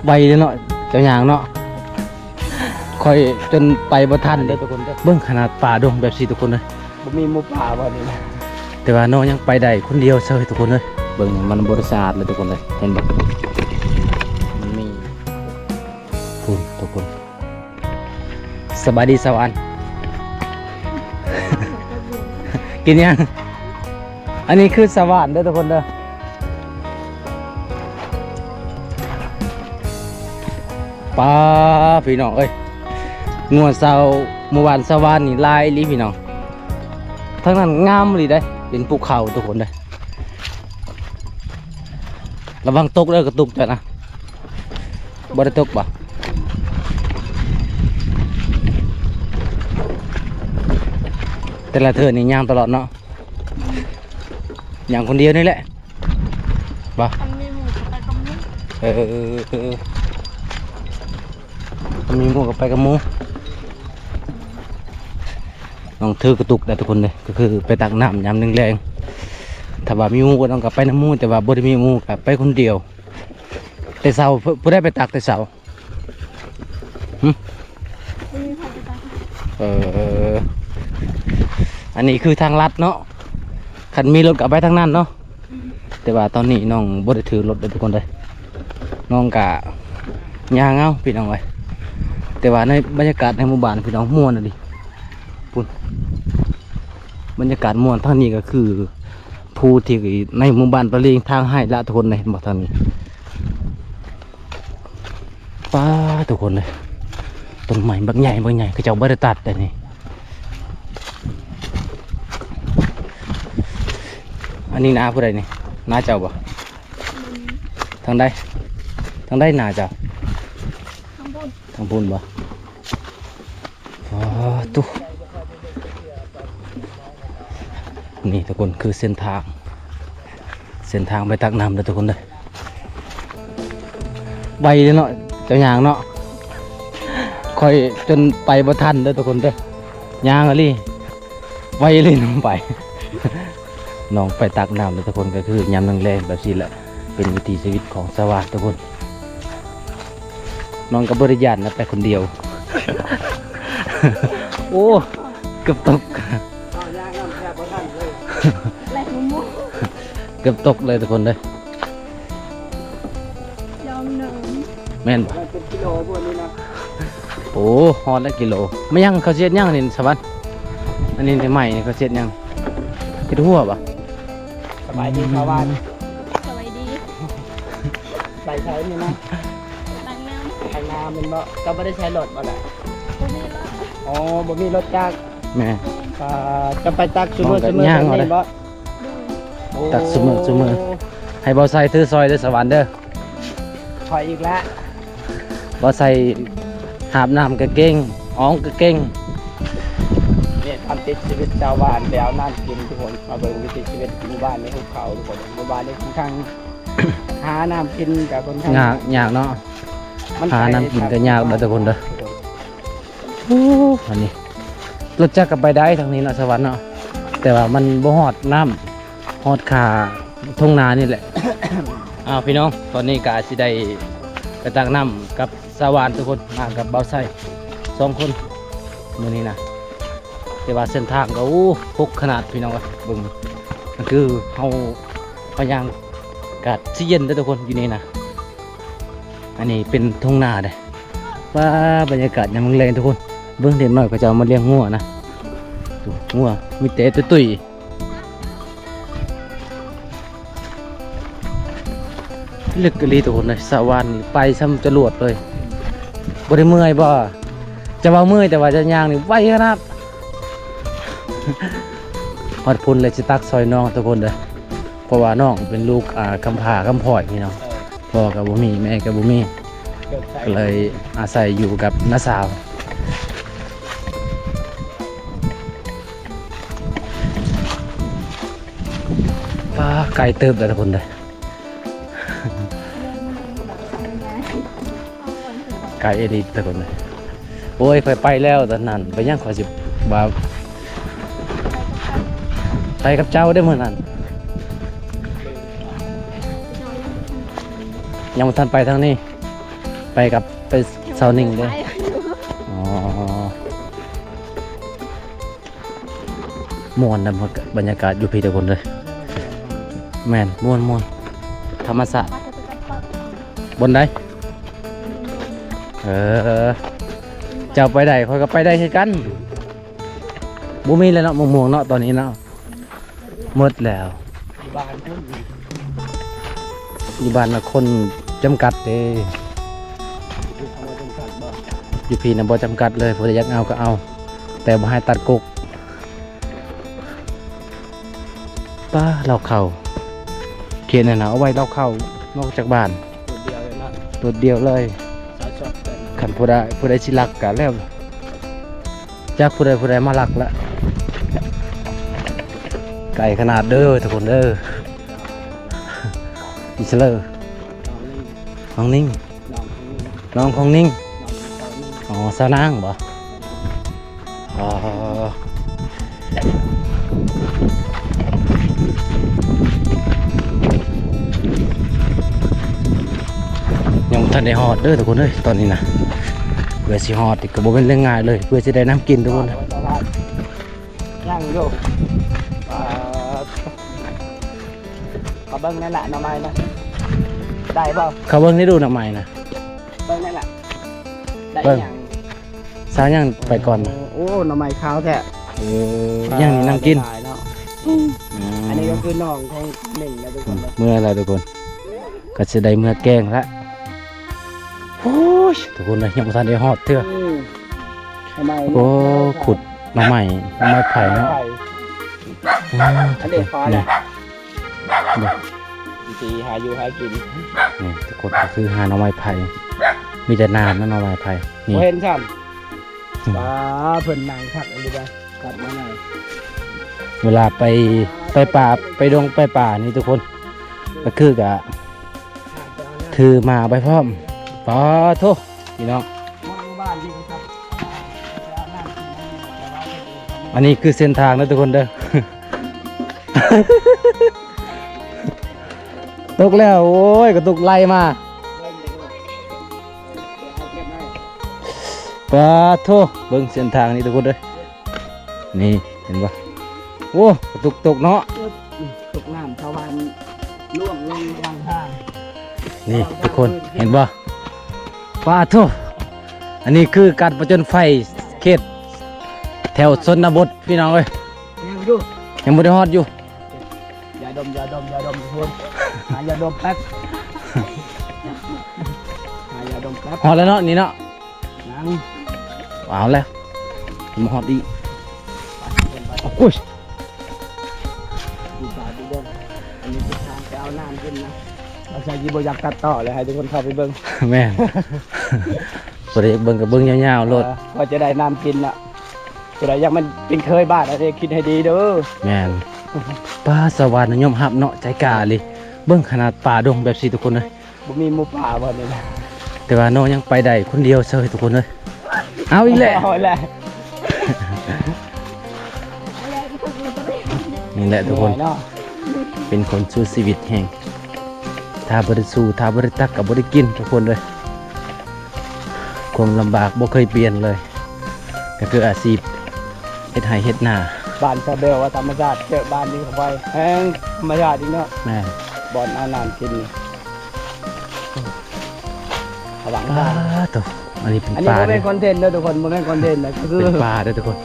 ໄວເລີຍເນາະ ເຈົ້າຍ່າງເນາະ ຂ້ອຍຈົນໄປບໍ່ທັນເດີທຸກຄົນເດີ. ເບິ່ງຂະໜາດປ່າດົງແບບຊີ້ທຸກຄົນເດີ ບໍ່ມີໝູປ່າບໍ່ນີ້ນະ. ແຕ່ວ່ານ້ອງຍັງໄປໄດ້ຄົນດຽວເຊີຍທຸກຄົນເດີ. ເບິ່ງມັນບໍ່ໄດ້ສະອາດເລີຍທຸກຄົນເດີ ເຫັນບໍ່? ມັນມີ ພຸ້ນທຸກຄົນ. ສະບາຍດີສາວອັນ ກິນຫຍັງ? ອັນນີ້ຄືສະຫວ່ານເດີທຸກຄົນເດີ. ປາ ພີ່ນ້ອງເອີຍ ງົວຊາວໝູ່ບ້ານສະຫວ່ານນີ້ຫຼາຍອີ່ຫຼີພີ່ນ້ອງ. ທາງນັ້ນງາມອີ່ຫຼີເດ້ ເປັນພູເຂົາທຸກຄົນເດີ. ລະວັງຕົກເດີກະຕຸກເຈົ້ານະ. ບໍ່ໄດ້ຕົກບໍ່? ແຕ່ລະເທື່ອນີ້ຍ່າງຕະຫຼອດເນາະ ຍ່າງຄົນດຽວນີ້ແຫຼະບໍ່? ຄັນມີໝູ່ກໍໄປກັບໝູ່. ເອີ ຄັນມີໝູ່ກໍໄປກັບໝູ່. ນ້ອງຖືກະຕຸກໄດ້ທຸກຄົນເດ້ ກໍຄືໄປຕັກນ້ຳຍາມແລງໆ. ຖ້າວ່າມີໝູ່ນ້ອງກໍໄປນຳໝູ່ ແຕ່ວ່າບໍ່ໄດ້ມີໝູ່ກໍໄປຄົນດຽວ. ແຕ່ເຊົ້າ ຜູ້ໃດໄປຕັກແຕ່ເຊົ້າ? ຫຶ? ບໍ່ມີໃຜໄປຕັກ. ເອີ ອັນນີ້ຄືທາງລັດເນາະ ຄັນມີລົດກໍໄປທາງນັ້ນເນາະ. ແຕ່ວ່າຕອນນີ້ນ້ອງບໍ່ໄດ້ຖືລົດເດີທຸກຄົນເດີ ນ້ອງກະຍ່າງເອົາພີ່ນ້ອງເອີຍ. ແຕ່ວ່າໃນບັນຍາກາດໃນໝູ່ບ້ານພີ່ນ້ອງມ່ວນອີ່ຫຼີ ພຸ້ນ ບັນຍາກາດມ່ວນ. ທາງນີ້ກໍຄືພູທີ່ໃນໝູ່ບ້ານປະເລງທາງໄຮ່ລະທຸກຄົນເດ້ ເຫັນບໍ່? ທາງນີ້ ປາ ທຸກຄົນເອີຍ ຕົ້ນໄມ້ບັກໃຫຍ່ ບັກໃຫຍ່ ເຂົາເຈົ້າບໍ່ໄດ້ຕັດເດ້ນີ້. ອັນນີ້ນາຜູ້ໃດນີ້? ນາເຈົ້າບໍ່? ທາງໃດ? ທາງໃດນາເຈົ້າ? ທາງພຸ້ນ ທາງພຸ້ນບໍ່? ອໍ ຕຸ ນີ້ທຸກຄົນ ຄືເສັ້ນທາງ ເສັ້ນທາງໄປຕັກນ້ຳເດີທຸກຄົນເດີ. ໄວເລີຍເນາະ ເຈົ້າຍ່າງເນາະ ຂ້ອຍຈົນໄປບໍ່ທັນເດີທຸກຄົນເດີ ຍ່າງອີ່ຫຼີ ໄວອີ່ຫຼີນ້ອງໄປ ນ້ອງໄປຕັກນ້ຳເດີທຸກຄົນ. ກໍຄືຍາມແລງໆແບບຊີ້ແຫຼະ ເປັນວິຖີຊີວິດຂອງຊາວບ້ານທຸກຄົນ. ນ້ອງກໍບໍ່ໄດ້ຢ້ານນະ ໄປຄົນດຽວ. ໂອ້ ເກືອບຕົກ ເອົາຍ່າງນຳແທບບໍ່ທັນເລີຍ ໄລ່ໝູ່ ເກືອບຕົກເລີຍທຸກຄົນເດີ. ຍອມເນີມ ແມ່ນບໍ່? ເປັນກິໂລພຸ້ນນີ້ນະ. ໂອ້ ຮອດແລ້ວກິໂລ. ແມ່ນຫຍັງ ເຂົາຊິເຮັດຫຍັງນີ້ສະຫວັນ? ອັນນີ້ໃນໄມ້ນີ້ເຂົາຊິເຮັດຫຍັງ? ເຮັດຮົ້ວບໍ່? ສະບາຍດີຊາວບ້ານ ສະບາຍດີ. ໄປໃສນີ້ນະ? ໄປຕັກນ້ຳ ໄປນາແມ່ນບໍ່? ເຈົ້າບໍ່ໄດ້ໃຊ້ລົດບໍ່ລະ? ບໍ່ມີລົດ ອໍ ບໍ່ມີລົດຈັກ. ແມ່ນ ອ່າ ຈະໄປຕັກຊຸມື້ ຊຸມື້ແບບນີ້ບໍ່? ໂອ້ ຕັກຊຸມື້ ຊຸມື້ ໃຫ້ບ່າວໄຊຖືຊ່ອຍເດີສະຫວັນເດີ. ຂ້ອຍອີກແລ້ວ ບ່າວໄຊຫາບນ້ຳກໍເກັ່ງ ອອງກໍເກັ່ງ. ນີ້ ການຕິດຊີວິດຊາວບ້ານໄປເອົານ້ຳກິນທຸກຄົນ. ມາເບິ່ງວິຖີຊີວິດໝູ່ບ້ານໃນພູເຂົາທຸກຄົນ. ໝູ່ບ້ານນີ້ຄ່ອນຂ້າງ ຫານ້ຳກິນກໍຄ່ອນຂ້າງຍາກ ຍາກເນາະ ມັນ ຫານ້ຳກິນກໍຍາກເດີທຸກຄົນເດີ. ໂອ້ ອັນນີ້ລົດຈັກກໍໄປໄດ້ທາງນີ້ເນາະ ສະຫວັນເນາະ ແຕ່ວ່າມັນບໍ່ຮອດນ້ຳ ຮອດຄາທົ່ງນານີ້ແຫຼະ. ອ້າວ ພີ່ນ້ອງ ຕອນນີ້ກໍຊິໄດ້ໄປຕັກນ້ຳກັບຊາວບ້ານທຸກຄົນ ມາກັບບ່າວໄຊສອງຄົນມື້ນີ້ນະ. ແຕ່ວ່າເສັ້ນທາງກໍ ໂອ້ ຮົກຂະໜາດພີ່ນ້ອງເອີຍ. ເບິ່ງ ມັນຄືເຮົາ ເຮົາຍ່າງ ອາກາດຊິເຢັນເດີທຸກຄົນ ຢູ່ນີ້ນະ. ອັນນີ້ເປັນທົ່ງນາເດ້. ວ້າ ບັນຍາກາດຍາມແລງໆ ທຸກຄົນ ເບິ່ງເດັກນ້ອຍເຂົາເຈົ້າມາລ້ຽງງົວນະ. ໂອ້ ງົວມີແຕ່ຕຸ້ຍໆ ເລິກອີ່ຫຼີທຸກຄົນເອີຍ. ສະຫວັນນີ້ໄປຊ່ຳຈະຫຼວດເລີຍ ບໍ່ໄດ້ເມື່ອຍບໍ່? ຈະວ່າເມື່ອຍ ແຕ່ວ່າຈະຍ່າງນີ້ໄວຂະໜາດ. ຮອດພຸ້ນແລ້ວຊິຕັກຊ່ອຍນ້ອງທຸກຄົນເດີ ເພາະວ່ານ້ອງເປັນລູກ ອ່າ ກຳພ້າກຳພ້ອຍພີ່ນ້ອງ ເອີ ພໍ່ກໍບໍ່ມີ ແມ່ກໍບໍ່ມີ ກໍເລີຍອາໄສຢູ່ກັບນ້າສາວ. ປ້າ ໄກເຕີບເດີທຸກຄົນເດີ ໄກອີ່ຫຼີທຸກຄົນເດີ. ໂອ້ຍ ຂ້ອຍໄປແລ້ວຕອນນັ້ນ ເປັນຫຍັງຂ້ອຍຊິວ່າ ໄປກັບເຈົ້າເດ້ມື້ນັ້ນ ຍັງບໍ່ທັນໄປທາງນີ້. ໄປກັບ ໄປເຊົ້າໜຶ່ງເດ້. ໄປ ອໍ ມ່ວນນຳ ບັນຍາກາດຢູ່ພີ້ທຸກຄົນເດີ. ແມ່ນ ມ່ວນໆ ທຳມະຊາດ. ບ່ອນໃດ? ເອີ ເຈົ້າໄປໄດ້ ຂ້ອຍກໍໄປໄດ້ຄືກັນ. ບໍ່ມີແລ້ວເນາະ ມະມ່ວງເນາະ ຕອນນີ້ເນາະ ໝົດແລ້ວ. ຢູ່ບ້ານພຸ້ນ ຢູ່ບ້ານນະຄົນຈຳກັດເດ້. ຢູ່ພີ້ນະບໍ່ຈຳກັດເລີຍ ຜູ້ໃດຢາກເອົາກໍເອົາ ແຕ່ບໍ່ໃຫ້ຕັດກົກ. ປ້າ ເລົ້າເຂົ້າ ເຂດນັ້ນນະ ເອົາໄວ້ເລົ້າເຂົ້ານອກຈາກບ້ານ ໂດດດຽວເລີຍນະ ໂດດດຽວເລີຍ. ຄັນຜູ້ໃດ ຜູ້ໃດຊິລັກກະແລ້ວ ຈັກຜູ້ໃດຜູ້ໃດມາລັກລະ. ໄກຂະໜາດເດີທຸກຄົນເດີ. ອີສະເລີ ນ້ອງນິງ ນ້ອງນິງ ນ້ອງຂອງນິງ ນ້ອງຂອງນິງ ອໍ ສາວນາງບໍ? ອໍ ຍັງບໍ່ທັນໄດ້ຮອດເດີທຸກຄົນເອີຍ ຕອນນີ້ນະ. ເພື່ອຊິຮອດນີ້ກໍບໍ່ແມ່ນເລື່ອງງ່າຍເລີຍ ເພື່ອຊິໄດ້ນ້ຳກິນທຸກຄົນ. ຍັງຢູ່ ອ່າ ເຂົາເບິ່ງນັ້ນລະ ໜໍ່ໄມ້ນະ ໄດ້ບໍ່? ເຂົາເບິ່ງນີ້ດູ ໜໍ່ໄມ້ນະ ເບິ່ງນັ້ນລະ ໄດ້ຫຍັງ? ສາວຫຍັງໄປກ່ອນນະ? ໂອ້ ໜໍ່ໄມ້ຂາວແທ້. ເອີ ຫຍັງນີ້ ນ້ຳກິນ ຫຼາຍເນາະ. ອືມ ອັນນີ້ກໍຄືນ້ອງຂອງໜຶ່ງນະທຸກຄົນເນາະ. ເມື່ອລະທຸກຄົນ ກໍຊິໄດ້ເມື່ອແກງລະ. ໂອ້ຍ ທຸກຄົນເອີຍ ຍັງບໍ່ທັນໄດ້ຮອດເທື່ອ. ອືມ ໂອ້ ຂຸດໜໍ່ໄມ້ ໜໍ່ໄມ້ໄຜ່ເນາະ. ອືມ ອັນນີ້ ນີ້ ວິທີຫາຢູ່ຫາກິນ ນີ້ທຸກຄົນ ກໍຄືຫາໜໍ່ໄມ້ໄຜ່ ມີແຕ່ນ້ຳນະ ໜໍ່ໄມ້ໄຜ່ນີ້ ບໍ່ເຫັນຊ້ຳ. ອືມ ປາ ເພິ່ນນັ່ງຄັກອີ່ຫຼີເດ້ ຄັກມາໃນ ເວລາໄປ ໄປປ່າ ໄປດົງໄປປ່ານີ້ທຸກຄົນ ກໍຄືກະ ຖືໝາໄປພ້ອມ. ປາໂທ້ ພີ່ນ້ອງ ອັນນີ້ຄືເສັ້ນທາງເດີທຸກຄົນເດີ. ຕົກແລ້ວ ໂອ້ຍ ກະຕຸກໄຫຼມາ. ປາໂທ້ ເບິ່ງເສັ້ນທາງນີ້ທຸກຄົນເດີ. ນີ້ ເຫັນບໍ່? ໂອ້ ກະຕຸກຕົກເນາະ ຕົກນ້ຳຊາວບ້ານລ່ວງລົງກາງທາງ. ນີ້ທຸກຄົນເຫັນບໍ່? ປາໂທ້ ອັນນີ້ຄືການຜະຈົນໄຟເຂດແຖວຊົນນະບົດ ພີ່ນ້ອງເອີຍ. ຍັງຢູ່ ຍັງບໍ່ໄດ້ຮອດຢູ່. ຢາດົມ ຢາດົມ ຢາດົມທຸກຄົນ ຫາຢາດົມແປັບ ຫາຢາດົມແປັບ. ຮອດແລ້ວເນາະ ນີ້ເນາະ. ຍັງ ເອົາແລ້ວ ມາຮອດອີກ. ໂອ້ຍ ອັນນີ້ຄືທາງໄປເອົານ້ຳຂຶ້ນນະ. ເອົາໃສ່ ຊິບໍ່ຢາກຕັດຕໍ່ເລີຍ ໃຫ້ທຸກຄົນເຂົ້າໄປເບິ່ງ. ແມ່ນ ຜູ້ໃດຢາກເບິ່ງກໍເບິ່ງຍາວໆໂລດ. ເອີ ວ່າຈະໄດ້ນ້ຳກິນນະ. ຜູ້ໃດຢາກມາເປັນເຂີຍບ້ານ ອັນນີ້ຄິດໃຫ້ດີເດີ. ແມ່ນ ປາ ສະຫວັນຍອມຮັບເນາະ ໃຈກ້າອີ່ຫຼີ. ເບິ່ງຂະໜາດປ່າດົງແບບຊີ້ທຸກຄົນເອີຍ. ບໍ່ມີໝູປ່າບໍ່ນີ້ນະ? ແຕ່ວ່ານ້ອງຍັງໄປໄດ້ຄົນດຽວເຊີຍທຸກຄົນເອີຍ. ເອົາອີກແລ້ວ ເອົາອີກແລ້ວ. ນີ້ແຫຼະທຸກຄົນ ເປັນຄົນສູ້ຊີວິດແຮງ. ຖ້າບໍ່ໄດ້ສູ້ ຖ້າບໍ່ໄດ້ຕັກກໍບໍ່ໄດ້ກິນທຸກຄົນເອີຍ. ຄວາມລຳບາກບໍ່ເຄີຍປ່ຽນເລີຍ ກໍຄືອາຊີບເຮັດໄຮ່ເຮັດນາ. ບ້ານຊາວແບວວ່າທຳມະຊາດ ເຈີບ້ານນີ້ເຂົ້າໄປແຮງທຳມະຊາດອີກເນາະ. ແມ່ນ ບ່ອນເອົານ້ຳກິນນີ້ ລະວັງ. ປາໂທ້ ອັນນີ້ເປັນ ອັນນີ້ ປ່າ ບໍ່ແມ່ນ ເດີ ຄອນເທັນເດີທຸກຄົນ ບໍ່ແມ່ນຄອນເທັນເດີ ຄືເປັນປ່າເດີທຸກຄົນ.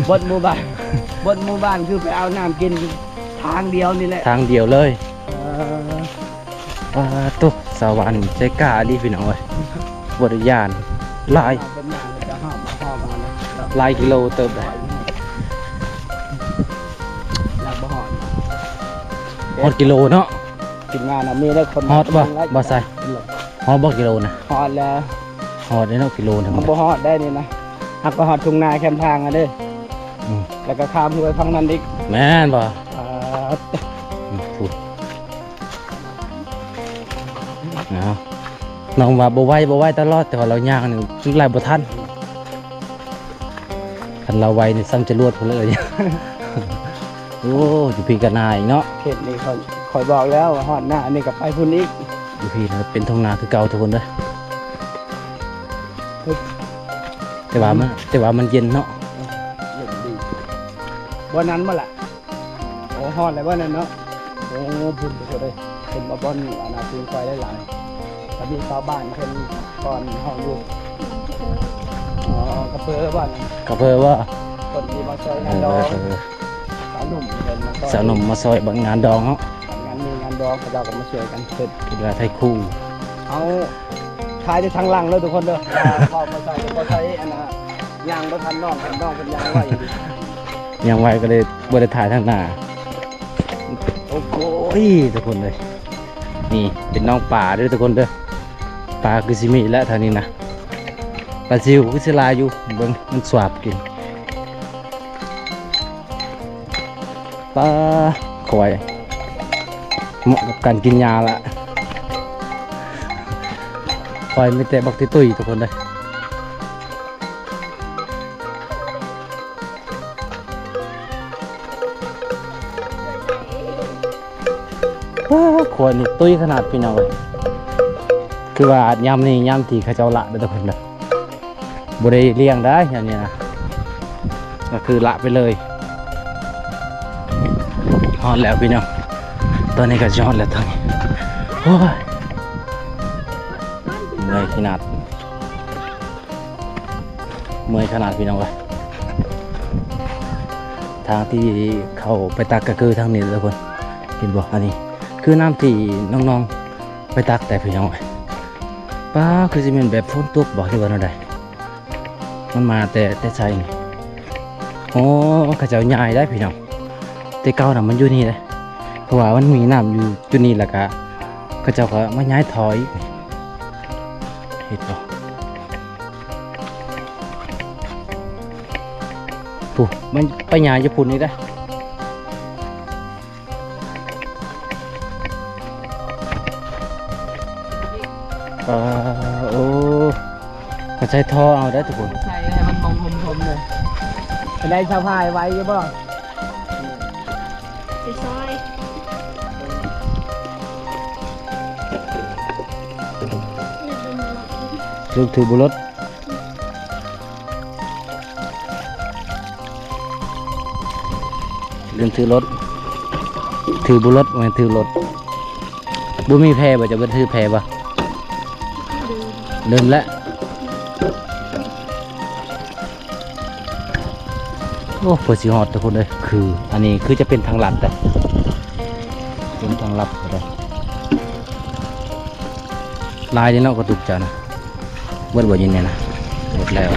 ບົດໝູ່ບ້ານ ບົດໝູ່ບ້ານຄືໄປເອົານ້ຳກິນທາງດຽວນີ້ແຫຼະ ທາງດຽວເລີຍ. ເອີ ປາໂທ້ ສະຫວັນໃຈກ້າອີ່ຫຼີພີ່ນ້ອງເອີຍ. ບໍ່ໄດ້ຢ້ານຫຼາຍ ຫຼາຍກິໂລເຕີບໄດ໋. ຮອດກິໂລເນາະ ທີມງານເຮົາມີໄດ້ຄົນ ຮອດບໍ່ ບໍ່ໃສ່ ຮອດບໍ່ກິໂລນະ? ຮອດແລ້ວ ຮອດເດ້ເນາະ ກິໂລໜຶ່ງ ມັນບໍ່ຮອດໄດ໋ນີ້ນະ. ຫາກໄປຮອດທົ່ງນາແຄມທາງຫັ້ນເດ້. ອືມ ແລ້ວກໍຂ້າມຫ້ວຍຝັ່ງນັ້ນອີກ. ແມ່ນບໍ່? ອ່າ ອືມ ເອົາ ນ້ອງວ່າບໍ່ໄຫວ ບໍ່ໄຫວຕະຫຼອດ ແຕ່ວ່າລາວຍ່າງນີ້ໄລ່ບໍ່ທັນ. ຄັນລາວໄຫວນີ້ຊ່ຳຈະລວດພຸ້ນເລີຍ. ໂອ້ ຢູ່ພີ້ກໍໜ້າອີກເນາະ ເຂດນີ້ຂ້ອຍ ຂ້ອຍບອກແລ້ວວ່າຮອດໜ້ານີ້ກໍໄປພຸ້ນອີກ. ຢູ່ພີ້ນະ ເປັນທົ່ງນາຄືເກົ່າທຸກຄົນເດີ. ແຕ່ວ່າມັນ ແຕ່ວ່າມັນເຢັນເນາະ. ເຢັນດີ. ບ່ອນນັ້ນບໍ່ລະ? ໂອ້ ຮອດແລ້ວບໍ່ນັ້ນເນາະ. ໂອ້ ພຸ້ນທຸກຄົນເອີຍ ເຫັນບໍ່ ບ່ອນອັນນ່າ ຕີນຄວາຍຫຼາຍໆ ກໍມີຊາວບ້ານເພິ່ນກ່ອນເຮົາຢູ່. ອໍ ກະເພີບໍ່? ກະເພີບໍ່? ຄົນທີ່ມາຊ່ອຍງານດອງ. ເອີ ເອີ ເອີ ສາວໜຸ່ມເພິ່ນມາຊ່ອຍ ສາວໜຸ່ມມາຊ່ອຍບັກງານດອງເນາະ. ງານມີງານດອງ ເຂົາເຈົ້າກໍມາຊ່ວຍກັນເຮັດ ເຮັດເວລາຖ່າຍຄູ່. ເຮົາຖ່າຍແຕ່ທາງຫຼັງເດີທຸກຄົນເດີ. ເວົ້າມາໃສ່ ບໍ່ໃສ່ອັນນ່າ ຍ່າງບໍ່ທັນນ້ອງ ນ້ອງເພິ່ນຍ່າງໄວຢູ່. ຍ່າງໄວກໍເລີຍບໍ່ໄດ້ຖ່າຍທາງໜ້າ. ໂອ້ໂຫ ທຸກຄົນເອີຍ ນີ້ເປັນໜອງປາເດີທຸກຄົນເດີ. ປາຄືຊິມີແລ້ວແຖວນີ້ນະ ປາຊິວຄືຊິຫຼາຍຢູ່. ເບິ່ງມັນສວາບກິນ. ປາ ຄວາຍ ເໝາະກັບການກິນຫຍ້າລະ. ຄວາຍມີແຕ່ບັກຕຸ້ຍໆ ທຸກຄົນເດີ. ປາ ຄວາຍນີ້ຕຸ້ຍຂະໜາດ ພີ່ນ້ອງເອີຍ. ຄືວ່າຍາມນີ້ຍາມທີ່ເຂົາເຈົ້າລະເດີທຸກຄົນເດີ. ບໍ່ໄດ້ລ້ຽງໄດ້ອັນນີ້ນະ ກໍຄືລະໄປເລີຍ. ຮອດແລ້ວພີ່ນ້ອງ ຕອນນີ້ກໍຊິຮອດແລ້ວຕອນນີ້. ໂອ້ຍ ເມື່ອຍຂະໜາດ ເມື່ອຍຂະໜາດພີ່ນ້ອງເອີຍ. ທາງທີ່ເຂົ້າໄປຕັກກໍຄືທາງນີ້ແຫຼະທຸກຄົນ. ເຫັນບໍ່ ອັນນີ້ຄືນ້ຳທີ່ນ້ອງໆ ໄປຕັກແຕ່ພີ່ນ້ອງເອີຍ. ປາ ຄືຊິແມ່ນແບບຝົນຕົກບໍ່ ຫຼືວ່າແນວໃດ? ມັນມາແຕ່ ແຕ່ໃສນີ້? ອໍ ເຂົາເຈົ້າຍ້າຍໄດ້ພີ່ນ້ອງ. ແຕ່ເກົ່ານະມັນຢູ່ນີ້ເດ້ ເພາະວ່າມັນມີນ້ຳຢູ່ຈຸດນີ້ ແລ້ວກະເຂົາເຈົ້າກໍມາຍ້າຍຖອຍ. ເຫັນບໍ່ ພຸ້ນ ມັນໄປຍ້າຍຢູ່ພຸ້ນນີ້ເດ້. ປາ ໂອ້ ເຂົາໃຊ້ທໍ່ເອົາໄດ້ທຸກຄົນ. ໃສ່ໃຫ້ມັນມອງຫົມໆ ເລີຍ. ໄດ້ສະພາຍໄວ້ຢູ່ບໍ່? ຊິຊ່ອຍ ຖື ຖືບໍ່ລົດ. ລືມຖືລົດ ຖືບໍ່ລົດ ບໍ່ແມ່ນຖືລົດ. ບໍ່ມີແພບໍ່? ເຈົ້າບໍ່ໄດ້ຖືແພບໍ່? ລືມແລ້ວ. ໂອ້ ເພື່ອຊິຮອດທຸກຄົນເອີຍ. ຄືອັນນີ້ຄືຈະເປັນທາງລັດເດ້ ເປັນທາງລັດເດ້. ຫຼາຍເດ້ເນາະ ກະຕຸກເຈົ້ານະ. ເບິດບໍ່ຢູ່ນີ້ນະ? ເບິດແລ້ວ.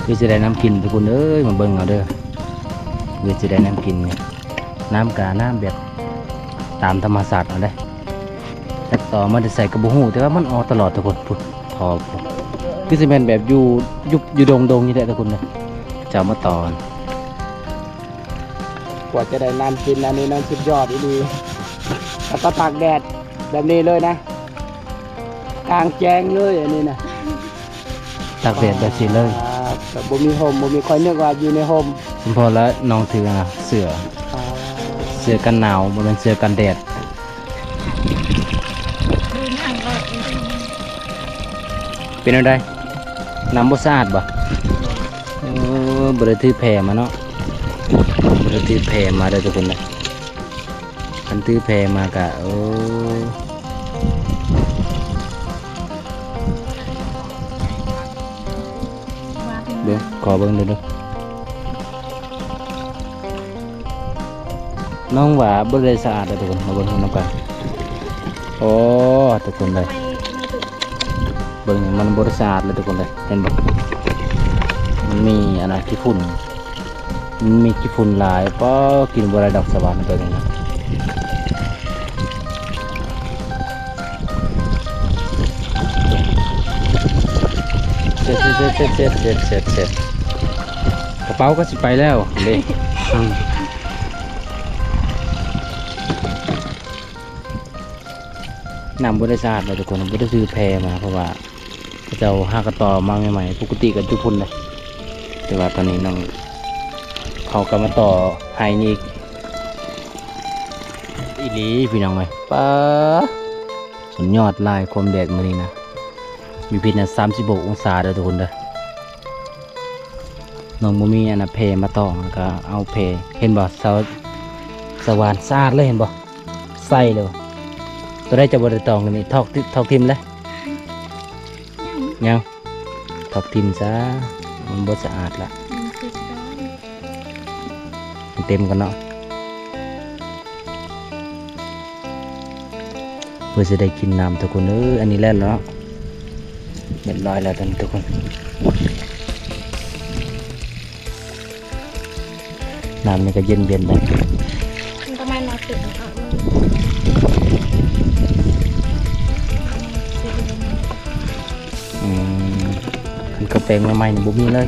ຄືຊິໄດ້ນ້ຳກິນທຸກຄົນເອີຍ ມາເບິ່ງເອົາເດີ. ຄືຊິໄດ້ນ້ຳກິນນີ້ ນ້ຳກະນ້ຳແບບຕາມທຳມະຊາດເຮົາເດ້. ຈັກຕໍມາແຕ່ໃສກໍບໍ່ຮູ້ ແຕ່ວ່າມັນອອກຕະຫຼອດທຸກຄົນ. ພຸ້ນ ທໍ່ພຸ້ນ ຄືຊິແມ່ນແບບຢູ່ ຢູ່ ຢູ່ດົງໆ ນີ້ແຫຼະທຸກຄົນເດີ. ເຈົ້າມາຕໍ່ ກວ່າຈະໄດ້ນ້ຳກິນ ອັນນີ້ນະ ສຸດຍອດອີ່ຫຼີ. ແລ້ວກໍຕາກແດດແບບນີ້ເລີຍນະ ກາງແຈ້ງເລີຍ ອັນນີ້ນະ. ຕາກແດດແບບຊີ້ເລີຍ ອ່າ ແບບບໍ່ມີຮົ່ມ ບໍ່ມີ ຂ້ອຍນຶກວ່າຢູ່ໃນຮົ່ມ. ສົມພໍລະນ້ອງຖືອັນນະ ເສື້ອ ອ່າ ເສື້ອກັນໜາວ ບໍ່ແມ່ນເສື້ອກັນແດດ. ເປັນແນວໃດ? ນ້ຳບໍ່ສະອາດບໍ່? ເອີ ບໍ່ໄດ້ຖືແພມາເນາະ ບໍ່ໄດ້ຖືແພມາເດີທຸກຄົນເດີ. ຄັນຖືແພມາກະ ໂອ້ ເບິ່ງ ຂໍເບິ່ງດູເດີ. ນ້ອງວ່າບໍ່ໄດ້ສະອາດເດີທຸກຄົນ ມາເບິ່ງນຳກັນ. ໂອ້ ທຸກຄົນເດີ ເບິ່ງ ມັນບໍ່ໄດ້ສະອາດເລີຍທຸກຄົນເດີ. ເຫັນບໍ່? ມັນມີອັນນັ້ນ ຂີ້ຝຸ່ນ ມັນມີຂີ້ຝຸ່ນຫຼາຍ. ປ້າ ກິນບໍ່ໄດ້ດອກສະຫວານໂຕນີ້ນະ. ເຊັດ ເຊັດ ເຊັດ ກະເປົາກໍຊິໄປແລ້ວເດ້. ອືມ ນ້ຳບໍ່ໄດ້ສະອາດເນາະທຸກຄົນ ບໍ່ໄດ້ຖືແພມາ ເພາະວ່າເຂົາເຈົ້າຫາກະຕໍ່ມາໃໝ່ໆ ປົກກະຕິກໍຢູ່ພຸ້ນເດ້. ແຕ່ວ່າຕອນນີ້ນ້ອງເຂົາກໍມາຕໍ່ໄຮ່ນີ້ອີກ ອີ່ຫຼີພີ່ນ້ອງເອີຍ. ປ້າ ສຸດຍອດຫຼາຍຄວາມແດດມື້ນີ້ນະ ຢູ່ພີ້ນະ ສາມສິບຫົກອົງສາເດີທຸກຄົນເດີ. ນ້ອງບໍ່ມີອັນນະ ແພມາຕ້ອງ ແລ້ວກໍເອົາແພ ເຫັນບໍ່ ສາ ສະຫວ່ານສະອາດເລີຍ ເຫັນບໍ່ ໃສເລີຍ. ໂຕໃດຈະບໍ່ໄດ້ຕ້ອງນີ້ ຖອກ ຖອກຖິ້ມແລ້ວ ຍັງ ຖອກຖິ້ມຊະ ມັນບໍ່ສະອາດລະ ມັນເຕັມກ່ອນເນາະ. ເພື່ອຊິໄດ້ກິນນ້ຳທຸກຄົນເອີຍ. ອັນນີ້ແລ້ວເນາະ ຮຽບຮ້ອຍແລ້ວທຸກຄົນ. ນ້ຳນີ້ກໍເຢັນໆ ໄດ້ ມັນປະມານໜ້າຕຶກ. ອືມ ຄັນເຂົ້າແປງໃໝ່ໆ ນີ້ບໍ່ມີເລີຍ.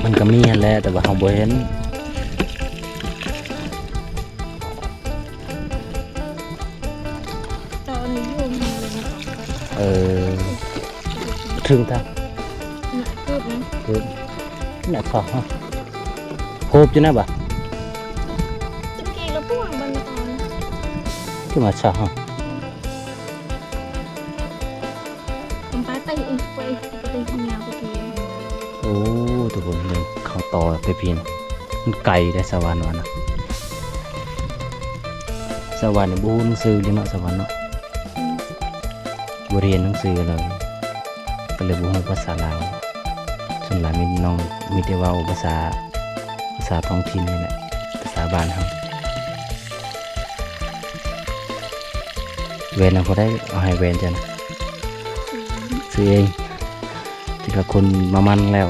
ມັນກໍມີຫັ້ນແຫຼະ ແຕ່ວ່າເຮົາບໍ່ເຫັນ. ເອີ ເຖິງທາງ ເກືອບນະ ເກືອບນະ ຊອກ ໂຮບຢູ່ນະບະ ຕະກີ້ລະພວງເບິ່ງຕອນ ຄືມາຊອກ ໂອ້ ທຸກຄົນ ເບິ່ງເຂົ້າຕໍ່ໄປພີ້ນ ມັນໄກເດ້ ສະຫວັນວ່ານະ ສະຫວັນນີ້ບໍ່ຮູ້ໜັງສືເລີຍເນາະ ສະຫວັນເນາະ ອືມ ບໍ່ໄດ້ຮຽນໜັງສືເລີຍ ກໍເລີຍບໍ່ຮູ້ພາສາລາວ. ສ່ວນຫຼາຍມີ ນ້ອງມີແຕ່ເວົ້າພາສາ ພາສາທ້ອງຖິ່ນນີ້ແຫຼະ ພາສາບ້ານເຮົາ. ແວ່ນນຳຜູ້ໃດ ເອົາໃຫ້ແວ່ນເຈົ້ານະ ຊື້ເອງ ຄິດວ່າຄົນມາໝັ່ນແລ້ວ.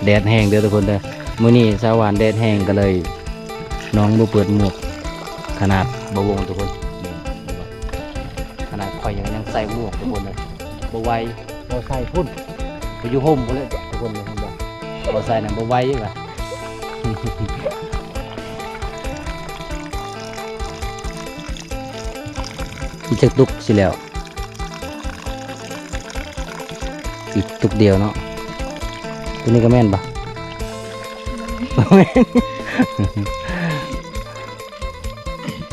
ແດດແຮງເດີທຸກຄົນເດີ ມື້ນີ້ສາວຫວານແດດແຮງ ກໍເລີຍນ້ອງບໍ່ເປີດໝວກ ຂະໜາດບ່າວວົງທຸກຄົນ ນີ້ ຂະໜາດຂ້ອຍຍັງ ຍັງໃສ່ໝວກທຸກຄົນເດີ ບໍ່ໄຫວ. ບໍ່ໃສ່ພຸ້ນ ໄປຢູ່ຮົ່ມພຸ້ນແຫຼະທຸກຄົນ ເຫັນບໍ່ ບໍ່ໃສ່ນະ ບໍ່ໄຫວວ່າ. ອີກຈັກຕຸກຊິແລ້ວ ອີກຕຸກດຽວເນາະ ຕົວນີ້ກໍແມ່ນບໍ່ ບໍ່ແມ່ນ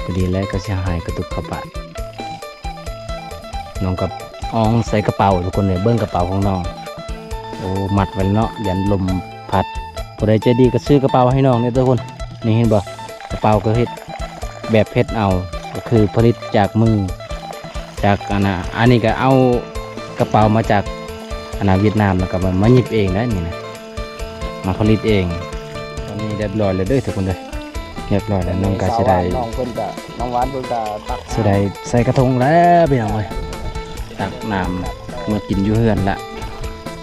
ພໍດີແລ້ວ ກໍຊິຫາຍກະຕຸກເຂົ້າປາກ. ນ້ອງກໍອອງໃສ່ກະເປົາທຸກຄົນເອີຍ ເບິ່ງກະເປົາຂອງນ້ອງ ໂອ້ ມັດໄວ້ເນາະ ຢ້ານລົມພັດ. ຜູ້ໃດໃຈດີກໍຊື້ກະເປົາໃຫ້ນ້ອງເດີທຸກຄົນ. ນີ້ເຫັນບໍ່ ກະເປົາກໍເຮັດແບບເຮັດເອົາ ກໍຄືຜະລິດຈາກມື ຈາກອັນນ່າ ອັນນີ້ກໍເອົາກະເປົາມາຈາກອັນນ່າຫວຽດນາມ ແລ້ວກໍມາ ມາຫຍິບເອງໄດ໋ນີ້ນະ. ມາຜະລິດເອງ. ຕອນນີ້ຮຽບຮ້ອຍແລ້ວເດີທຸກຄົນເດີ ຮຽບຮ້ອຍແລ້ວ. ນ້ອງກະຊິໄດ້ ນ້ອງເພິ່ນກະ ນ້ອງຫວານເພິ່ນກະຕັກ ຊິໄດ້ໃສ່ກະທົງແລ້ວພີ່ນ້ອງເອີຍ. ຕັກນ້ຳເມືອກິນຢູ່ເຮືອນລະ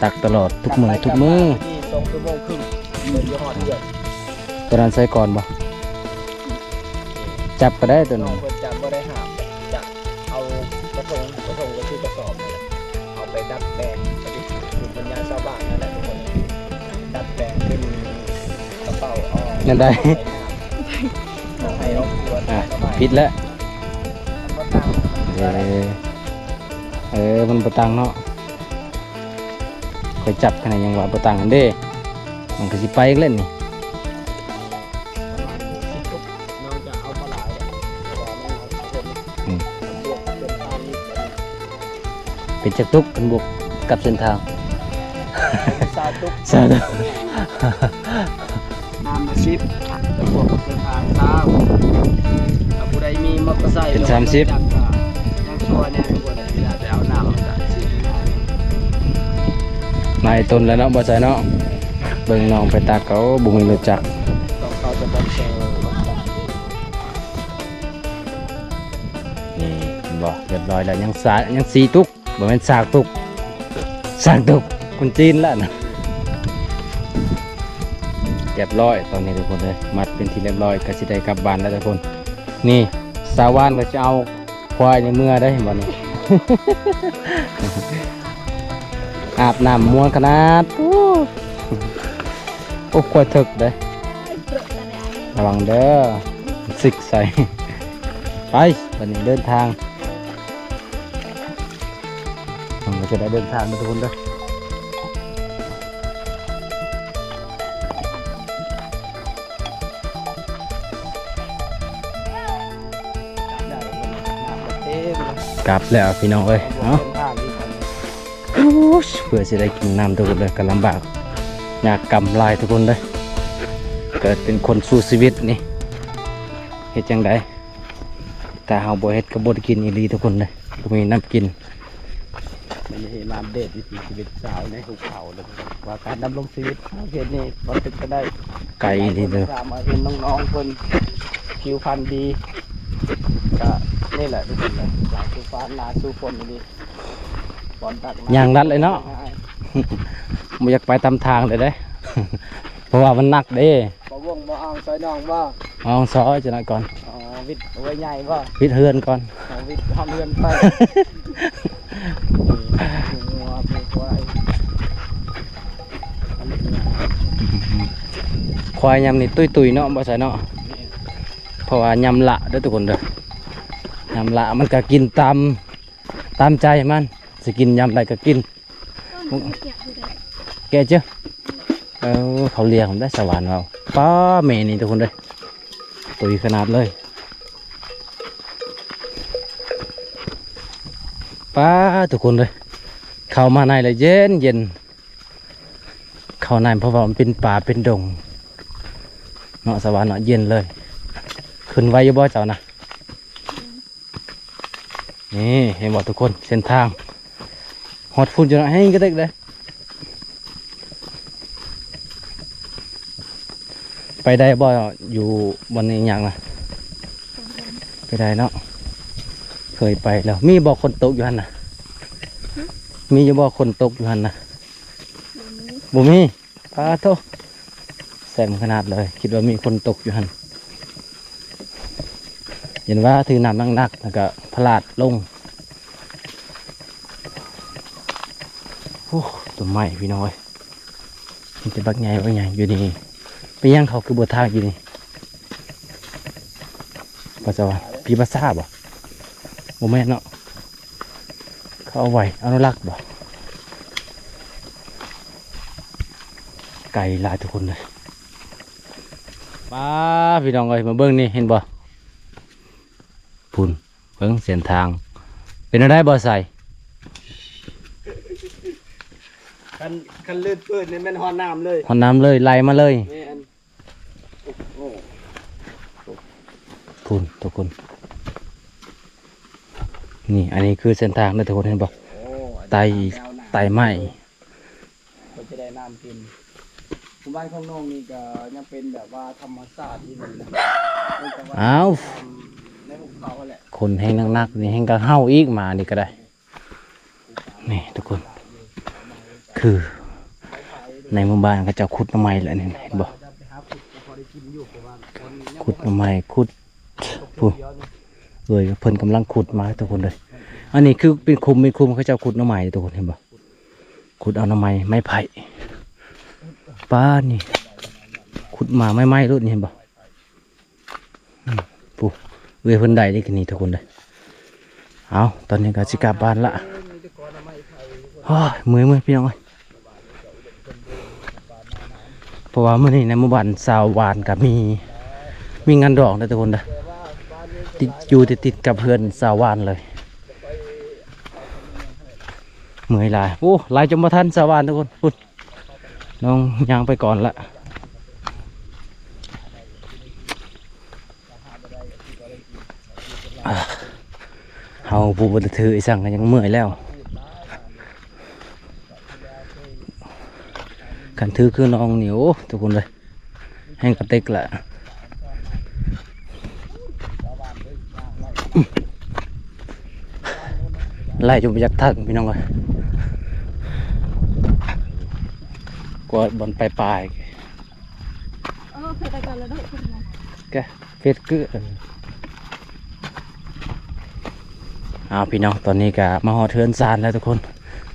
ຕັກຕະຫຼອດທຸກມື້ ທຸກມື້. ສອງຊົ່ວໂມງຄຶ່ງ ເພິ່ນຊິຮອດເຮືອນ. ຕົວນັ້ນໃສ່ກ່ອນບໍ່? ຈັບກໍໄດ້ຕົວນັ້ນ ນ້ອງເພິ່ນຈະບໍ່ໄດ້ຫ້າມ ຈະ ເອົາກະທົງ ກະທົງກໍຄືກະສອບນັ້ນແຫຼະ ເອົາໄປດັດແປງ ໃຊ້ພູມປັນຍາຊາວບ້ານນັ້ນແຫຼະທຸກຄົນ ດັດແປງເປັນກະເປົາອອກ ແນວໃດ? ໃຫ້ອອກຕົວ ອ່ະ ຜິດແລ້ວ ມັນບໍ່ຕັ້ງ ເອີ ເອີ ມັນບໍ່ຕັ້ງເນາະ ຂ້ອຍຈັບຂະໜາດຍັງວ່າບໍ່ຕັ້ງຫັ້ນເດ້ ມັນກໍຊິໄປອີກແລ້ວນີ້. ປະມານຫົກສິບຕຸກ ນ້ອງຈະເອົາບໍ່ຫຼາຍດອກ ເພາະວ່າມັນເອົາເພີ່ມ ອືມ ບວກເປັນພັນ ເປັນຈັກຕຸກ ຄັນບວກກັບເສັ້ນທາງ? ຊາວຕຸກ ຊາວຕຸກ ນ້ຳລະສິບ ບວກກັບເສັ້ນທາງຊາວ. ຖ້າຜູ້ໃດມີມໍເຕີໄຊ ເປັນສາມສິບ ຍັງກະ ຍັງຊົ່ວແດ່ ຜູ້ໃດເວລາໄປເອົານ້ຳ ມັນກະຊິ ຫຼາຍຕົນແລ້ວເນາະ ບໍ່ໃສ່ເນາະ. ເບິ່ງນ້ອງໄປຕັກເອົາ ບໍ່ມີລົດຈັກ ຕ້ອງເຂົ້າສະປອນເຊີ. ນີ້ເຫັນບໍ່ ຮຽບຮ້ອຍແລ້ວ ຍັງສາ ຍັງສີ່ຕຸກ ບໍ່ແມ່ນສາມຕຸກ ສາມຕຸກ ຄົນຈີນລະນະ. ຮຽບຮ້ອຍຕອນນີ້ທຸກຄົນເອີຍ ມັດເປັນທີ່ຮຽບຮ້ອຍ ກໍຊິໄດ້ກັບບ້ານແລ້ວທຸກຄົນ. ນີ້ສາວຫວານກໍຊິເອົາ ຄວາຍໃນເມືອໄດ້ ເຫັນບໍ່ນີ້ ອາບນ້ຳມ່ວນຂະໜາດ. ໂອ້ ໂອ້ ຄວາຍເຖິກເດ້ ລະວັງເດີ ຊິກໃສ່. ໄປ ບັດນີ້ເດີນທາງ ນ້ອງ ຈະໄດ້ເດີນທາງເດີທຸກຄົນເດີ. ກັບແລ້ວພີ່ນ້ອງເອີຍເນາະ. ໂອ້ຍ ເພື່ອຊິໄດ້ກິນນ້ຳທຸກຄົນເດີ ກໍລຳບາກຍາກກຳຫຼາຍທຸກຄົນເດີ. ເກີດເປັນຄົນສູ້ຊີວິດນີ້ ເຮັດຈັ່ງໃດ? ຖ້າເຮົາບໍ່ເຮັດກໍບໍ່ໄດ້ກິນອີ່ຫຼີທຸກຄົນເດີ ບໍ່ມີນ້ຳກິນ. ມື້ນີ້ມາອັບເດດວິຖີຊີວິດຊາວໃນຫຸບເຂົາເດີ ວ່າການດຳລົງຊີວິດຊາວເຂດນີ້ບໍ່ເປັນຈັ່ງໃດ. ໄກອີ່ຫຼີເດີ ມາເຫັນນ້ອງໆເພິ່ນ ຜິວພັນດີ ກະນີ້ແຫຼະທຸກຄົນເດີ ຫຼາຍສູ່ຟ້າຫຼາຍສູ່ຝົນອີ່ຫຼີ. ຍ່າງລັດເລີຍເນາະ ບໍ່ຢາກໄປຕາມທາງເລີຍເດ້ ເພາະວ່າມັນໜັກເດ້. ບໍ່ວົງບໍ່ອ່າງຊອຍນ້ອງບໍ່? ເອົາຊອຍຈະໜ້ອຍກ່ອນ. ອໍ ວິດໄວ້ໃຫຍ່ບໍ່? ວິດເຮືອນກ່ອນ. ອໍ ວິດຮອດເຮືອນໄປ. ງົວ ຄວາຍ ຄວາຍຍາມນີ້ຕຸ້ຍໆເນາະ ບໍ່ໃສ່ເນາະ ເພາະວ່າຍາມລະເດີທຸກຄົນເດີ. ຍາມລະມັນກໍກິນຕາມ ຕາມໃຈມັນ ຊິກິນຍາມໃດກໍກິນ. ແກະເຈົ້າ ເອີ ເຂົາລ້ຽງໄດ້ສະຫວານເວົ້າ. ປ້າ ແມ່ນີ້ທຸກຄົນເດີ ຕຸ້ຍຂະໜາດເລີຍ. ປ້າ ທຸກຄົນເດີ ເຂົ້າມາໃນແລ້ວເຢັນໆ ເຂົ້າໃນ ເພາະວ່າມັນເປັນປ່າເປັນດົງເນາະ ສະຫວານເນາະ ເຢັນເລີຍ. ຂຶ້ນໄຫວຢູ່ບໍ່ເຈົ້ານະ? ນີ້ເຫັນບໍ່ທຸກຄົນ ເສັ້ນທາງຮອດພຸ້ນຢູ່ນະ ແຮງກະເດັກເດ້. ໄປໄດ້ບໍ່ ຢູ່ບ່ອນນີ້ຫຍັງນະ? ໄປໄດ້ເນາະ ເຄີຍໄປແລ້ວ. ມີບໍ່ຄົນຕົກຢູ່ຫັ້ນນະ? ມີຢູ່ບໍ່ຄົນຕົກຢູ່ຫັ້ນນະ? ບໍ່ມີ. ປາໂທ້ ແຊມຂະໜາດເລີຍ ຄິດວ່າມີຄົນຕົກຢູ່ຫັ້ນ. ເຫັນວ່າຖືນ້ຳໜັກໆ ແລ້ວກໍພະລາດລົງ. ໂອ້ ຕົ້ນໄມ້ພີ່ນ້ອງເອີຍ ມີແຕ່ບັກໃຫຍ່ບັກໃຫຍ່ຢູ່ນີ້. ເປັນຫຍັງເຂົາຄືບໍ່ຖາກຢູ່ນີ້? ພາສາວ່າ ຜີພາສາບໍ່? ບໍ່ແມ່ນເນາະ. ເຂົາເອົາໄວ້ອະນຸລັກບໍ່? ໄກຫຼາຍທຸກຄົນເລີຍ. ປ້າ ພີ່ນ້ອງເອີຍ ມາເບິ່ງນີ້ ເຫັນບໍ່? ພຸ້ນ ເບິ່ງເສັ້ນທາງ ເປັນແນວໃດບໍ່ໃສ່? ຄັນ ຄັນລື່ນປືດນີ້ແມ່ນຮອດນ້ຳເລີຍ ຮອດນ້ຳເລີຍ ໄຫຼມາເລີຍ. ແມ່ນ. ພຸ້ນທຸກຄົນ ນີ້ ອັນນີ້ຄືເສັ້ນທາງເດີທຸກຄົນ ເຫັນບໍ່? ໄຕ່ ໄຕ່ໄມ້ ເພິ່ນຈະໄດ້ນ້ຳກິນ. ໝູ່ບ້ານຂອງນ້ອງນີ້ກໍຍັງເປັນແບບວ່າທຳມະຊາດອີ່ຫຼີນະ. ອ້າວ ໃນຫຸບເຂົາຫັ້ນແຫຼະ ຄົນແຮງໜັກໆ ນີ້ແຮງກະເຫົ່າອີກ ໝານີ້ກໍໄດ້. ນີ້ທຸກຄົນ ຄືໃນໝູ່ບ້ານເຂົາເຈົ້າຂຸດໜໍ່ໄມ້ແຫຼະນີ້ ເຫັນບໍ່? ຂຸດໜໍ່ໄມ້ ຂຸດ ພຸ້ນ ເອີຍ ເພິ່ນກຳລັງຂຸດມາທຸກຄົນເດີ. ອັນນີ້ຄືເປັນຂຸມ ເປັນຂຸມ ເຂົາເຈົ້າຂຸດໜໍ່ໄມ້ທຸກຄົນ ເຫັນບໍ່? ຂຸດເອົາໜໍ່ໄມ້ ໄມ້ໄຜ່ ປານນີ້ ຂຸດມາໃໝ່ໆໂລດນີ້ ເຫັນບໍ່? ອືມ ຜູ້ເອື້ອຍເພິ່ນໄດ້ເດ້ ນີ້ທຸກຄົນເດີ. ເອົາ ຕອນນີ້ກໍຊິກັບບ້ານລະ. ໂອ້ຍ ເມື່ອຍໆ ພີ່ນ້ອງເອີຍ ເພາະວ່າມື້ນີ້ໃນໝູ່ບ້ານຊາວບ້ານກໍມີ ມີງານດອງເດີທຸກຄົນເດີ ຕິດ ຢູ່ຕິດໆກັບເຮືອນຊາວບ້ານເລີຍ. ເມື່ອຍຫຼາຍ ໂອ້ ຫຼາຍຈົນບໍ່ທັນຊາວບ້ານທຸກຄົນ ພຸ້ນ ນ້ອງຍ່າງໄປກ່ອນລະ. ເຮົາຜູ້ບໍ່ໄດ້ຖືອີ່ສັງກໍຍັງເມື່ອຍແລ້ວ. ຄັນຖືຄືນ້ອງນີ້ ໂອ້ ທຸກຄົນເອີຍ ແຮງກະເຕັກລະ ໄລ່ຈົນບໍ່ຢາກທັງ ພີ່ນ້ອງເອີຍ. ກວາດບ່ອນປາຍໆ ເອີ ເຄີຍໄປກ່ອນແລ້ວເນາະ ແກ ເຟດກຶ ເອົາ ພີ່ນ້ອງ ຕອນນີ້ກະມາຮອດເຮືອນຊານແລ້ວທຸກຄົນ.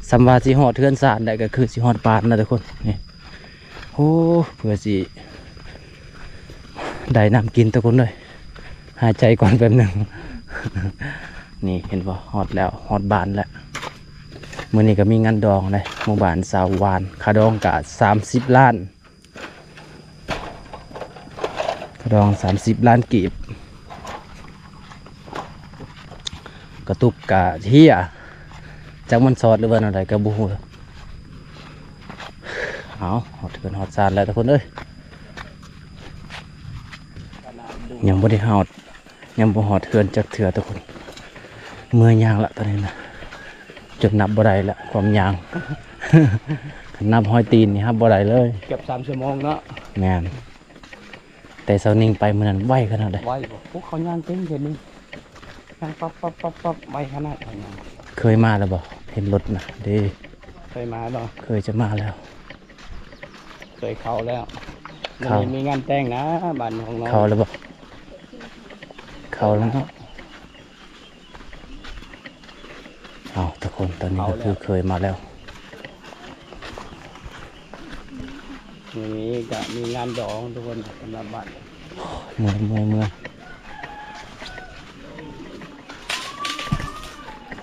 ສ່ຳວ່າຊິຮອດເຮືອນຊານໄດ້ ກະຄືຊິຮອດບ້ານແລ້ວທຸກຄົນ ນີ້. ໂອ້ ເພື່ອຊິໄດ້ນ້ຳກິນທຸກຄົນເອີຍ ຫາຍໃຈກ່ອນແປັບໜຶ່ງ. ນີ້ ເຫັນບໍ່? ຮອດແລ້ວ ຮອດບ້ານແລ້ວ. ມື້ນີ້ກໍມີງານດອງເດ້ ໝູ່ບ້ານຊາວຫວານ ຄ່າດອງກໍສາມສິບລ້ານ ຄ່າດອງສາມສິບລ້ານກີບ ກະຕຸກກະເຮຍ ຈັກມັນຊອດ ຫຼືວ່າແນວໃດກໍບໍ່ຮູ້. ເອົາ ຮອດເຮືອນຮອດຊານແລ້ວທຸກຄົນເອີຍ ຍັງບໍ່ໄດ້ຮອດ ຍັງບໍ່ຮອດເຮືອນຈັກເທື່ອທຸກຄົນ ເມື່ອຍຍ່າງລະຕອນນີ້ນະ ຈົນນັບບໍ່ໄດ້ລະ ຄວາມຍ່າງ ຄັນນັບຮອຍຕີນນີ້ຮັບບໍ່ໄດ້ເລີຍ ເກືອບສາມຊົ່ວໂມງເນາະ ແມ່ນ ແຕ່ຊາວນິງໄປມື້ນັ້ນໄວຂະໜາດໃດ ໄວບໍ່ ພວກເຂົາຍ່າງເກັ່ງແບບນີ້ ຍ່າງປັບໆໆໆ ໄວຂະໜາດເຂົາຍ່າງ ເຄີຍມາແລ້ວບໍ່ ເຫັນລົດນະເດ້ ເຄີຍມາບໍ່ ເຄີຍຈະມາແລ້ວ ເຄີຍເຂົ້າແລ້ວ ເຂົ້າ ມື້ນີ້ມີງານແຕ່ງນະ ບ້ານຂອງນ້ອງ ເຂົ້າແລ້ວບໍ່ ເຂົ້າແລ້ວເນາະ ເອົາ ທຸກຄົນ ຕອນນີ້ກໍຄືເຄີຍມາແລ້ວ ມື້ນີ້ກໍມີງານດອງທຸກຄົນ ສຳລັບບ້ານ ເມື່ອຍ ເມື່ອຍ ເມື່ອຍ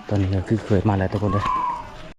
ຕອນນີ້ກໍຄືເຄີຍມາແລ້ວທຸກຄົນເດີ